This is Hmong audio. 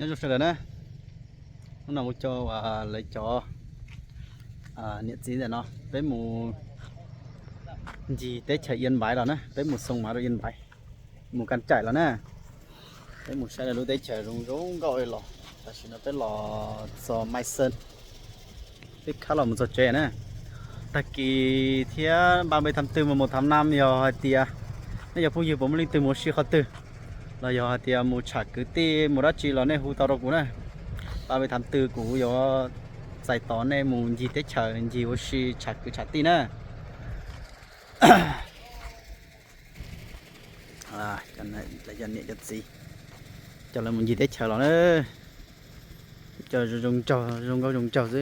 Nyob zoo sawv daws na, hnub no kuv coj lawv cov niam txiv ntawm no peb mus ncig teb chaws Yên Bái los na, peb mus xoo mav rau Yên Bái, mus kab caim los na. Peb mus saib lawv lub teb chaws zoo zoo nkauj li los. Tam sim no peb los txog Mai Sơn, peb khab los mus txog tsev na. Tag kis thiab ba npe tham twg mus mus tham nam, yog hais tias nej yog phooj ywg puas muaj leej twg mus ua si qhov twg, los yog hais tias mus tsham kwv tij mus dab tsi los nej hu tau rau kuv na. Ba npe tham twg kuv yuav txais tos nej mus ncig teb chaws ncig ua si tsham kwv tsham tij na. Cov niam cov txiv coj lawv mus ncig teb chaws los na. Cov zoo nkauj zoo nraug xwb.